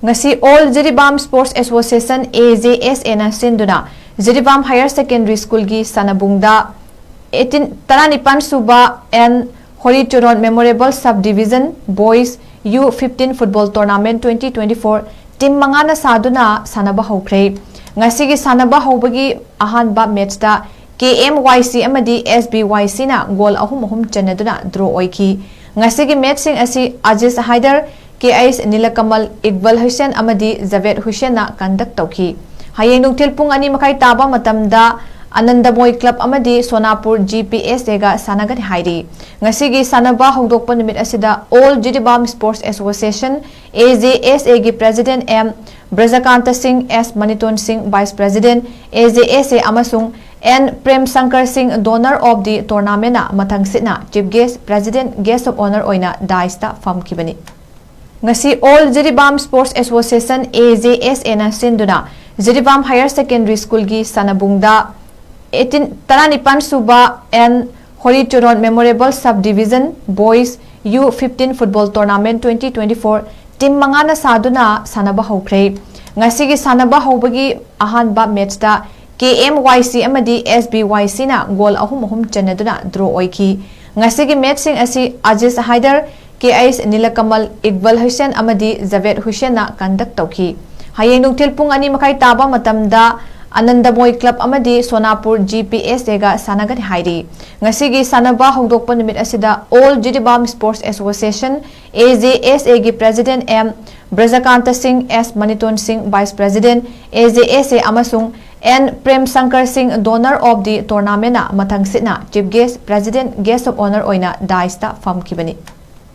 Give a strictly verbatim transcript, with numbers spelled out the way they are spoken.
ꯉꯁꯤ All Jiribam Sports Association, A J S A ꯅ ꯁꯤꯟꯗꯨꯅ Jiribam Higher Secondary School ꯒꯤ ꯁꯥꯟꯅꯕꯨꯡꯗ eighteen, ꯇꯔꯥꯅꯤꯄꯥꯟ ꯁꯨꯕ N ꯍꯣꯔꯤꯆꯣꯔꯣꯟ Memorial Sub Division Boys U fifteen Football Tournament twenty twenty-four team ꯃꯉꯥꯅ ꯁꯥꯗꯨꯅ ꯁꯥꯟꯅꯕ ꯍꯧꯈ꯭ꯔꯦ꯫ ꯉꯁꯤꯒꯤ ꯁꯥꯟꯅꯕ ꯍꯧꯕꯒꯤ ꯑꯍꯥꯟꯕ match ꯇ K M Y C ꯑꯃꯗꯤ S B Y C ꯅ goal ꯑꯍꯨꯝ ꯑꯍꯨꯝ ꯆꯟꯅꯗꯨꯅ draw ꯑꯣꯏꯈꯤ꯫ ꯉꯁꯤꯒꯤ match ꯁꯤꯡ ꯑꯁꯤ ꯑꯖꯤꯖ ꯍꯥꯏꯗꯔ, K H ꯅꯤꯂꯀꯃꯜ, ꯏꯛꯕꯜ ꯍꯨꯁꯦꯟ ꯑꯃꯗꯤ ꯖꯥꯕꯦꯗ ꯍꯨꯁꯦꯟꯅ conduct ꯇꯧꯈꯤ꯫ ꯍꯌꯦꯡ ꯅꯨꯡꯊꯤꯜ ꯄꯨꯡ ꯑꯅꯤ ꯃꯈꯥꯏ ꯇꯥꯕ ꯃꯇꯝꯗ ꯑꯅꯟꯗꯃꯣꯏ club ꯑꯃꯗꯤ ꯁꯣꯅꯥꯄꯨꯔ G P S A ꯒ ꯁꯥꯟꯅꯒꯅꯤ ꯍꯥꯏꯔꯤ꯫ ꯉꯁꯤꯒꯤ ꯁꯥꯟꯅꯕ ꯍꯧꯗꯣꯛꯄ ꯅꯨꯃꯤꯠ ꯑꯁꯤꯗ All Jiribam Sports Association, A J S A ꯒꯤ President M ꯕ꯭ꯔꯖꯀꯥꯟꯇ ꯁꯤꯡ, S ꯃꯅꯤꯇꯣꯟ ꯁꯤꯡ, Vice President, A J S A ꯑꯃꯁꯨꯡ N ꯄ꯭ꯔꯦꯝ ꯁꯪꯀꯔ ꯁꯤꯡ, Donor of the Tournament ꯅ ꯃꯊꯪꯁꯤꯠꯅ Chief Guest, President, Guest of Honour ꯑꯣꯏꯅ dais ꯇ ꯐꯝꯈꯤꯕꯅꯤ꯫ ꯉꯁꯤ All Jiribam Sports Association, A J S A ꯅ ꯁꯤꯟꯗꯨꯅ Jiribam Higher Secondary School ꯒꯤ ꯁꯥꯟꯅꯕꯨꯡꯗ eighteen, ꯇꯔꯥꯅꯤꯄꯥꯟ ꯁꯨꯕ N ꯍꯣꯔꯤꯆꯣꯔꯣꯟ Memorial Sub Division Boys U fifteen Football Tournament twenty twenty-four team ꯃꯉꯥꯅ ꯁꯥꯗꯨꯅ ꯁꯥꯟꯅꯕ ꯍꯧꯈ꯭ꯔꯦ꯫ ꯉꯁꯤꯒꯤ ꯁꯥꯟꯅꯕ ꯍꯧꯕꯒꯤ ꯑꯍꯥꯟꯕ match ꯇ K M Y C ꯑꯃꯗꯤ S B Y C ꯅ goal ꯑꯍꯨꯝ ꯑꯍꯨꯝ ꯆꯟꯅꯗꯨꯅ draw ꯑꯣꯏꯈꯤ꯫ ꯉꯁꯤꯒꯤ match ꯁꯤꯡ ꯑꯁꯤ ꯑꯖꯤꯖ ꯍꯥꯏꯗꯔ, K H ꯅꯤꯂꯀꯃꯜ, ꯏꯛꯕꯜ ꯍꯨꯁꯦꯟ ꯑꯃꯗꯤ ꯖꯥꯕꯦꯗ ꯍꯨꯁꯦꯟꯅ conduct ꯇꯧꯈꯤ꯫ ꯍꯌꯦꯡ ꯅꯨꯡꯊꯤꯜ ꯄꯨꯡ ꯑꯅꯤ ꯃꯈꯥꯏ ꯇꯥꯕ ꯃꯇꯝꯗ ꯑꯅꯟꯗꯃꯣꯏ club ꯑꯃꯗꯤ ꯁꯣꯅꯥꯄꯨꯔ G P S A ꯒ ꯁꯥꯟꯅꯒꯅꯤ ꯍꯥꯏꯔꯤ꯫ ꯉꯁꯤꯒꯤ ꯁꯥꯟꯅꯕ ꯍꯧꯗꯣꯛꯄ ꯅꯨꯃꯤꯠ ꯑꯁꯤꯗ All Jiribam Sports Association, A J S A ꯒꯤ President M ꯕ꯭ꯔꯖꯀꯥꯟꯇ ꯁꯤꯡ, S ꯃꯅꯤꯇꯣꯟ ꯁꯤꯡ, Vice President, A J S A ꯑꯃꯁꯨꯡ N ꯄ꯭ꯔꯦꯝ ꯁꯪꯀꯔ ꯁꯤꯡ, Donor of the Tournament ꯅ ꯃꯊꯪꯁꯤꯠꯅ Chief Guest, President, Guest of Honour ꯑꯣꯏꯅ dais ꯇ ꯐꯝꯈꯤꯕꯅꯤ꯫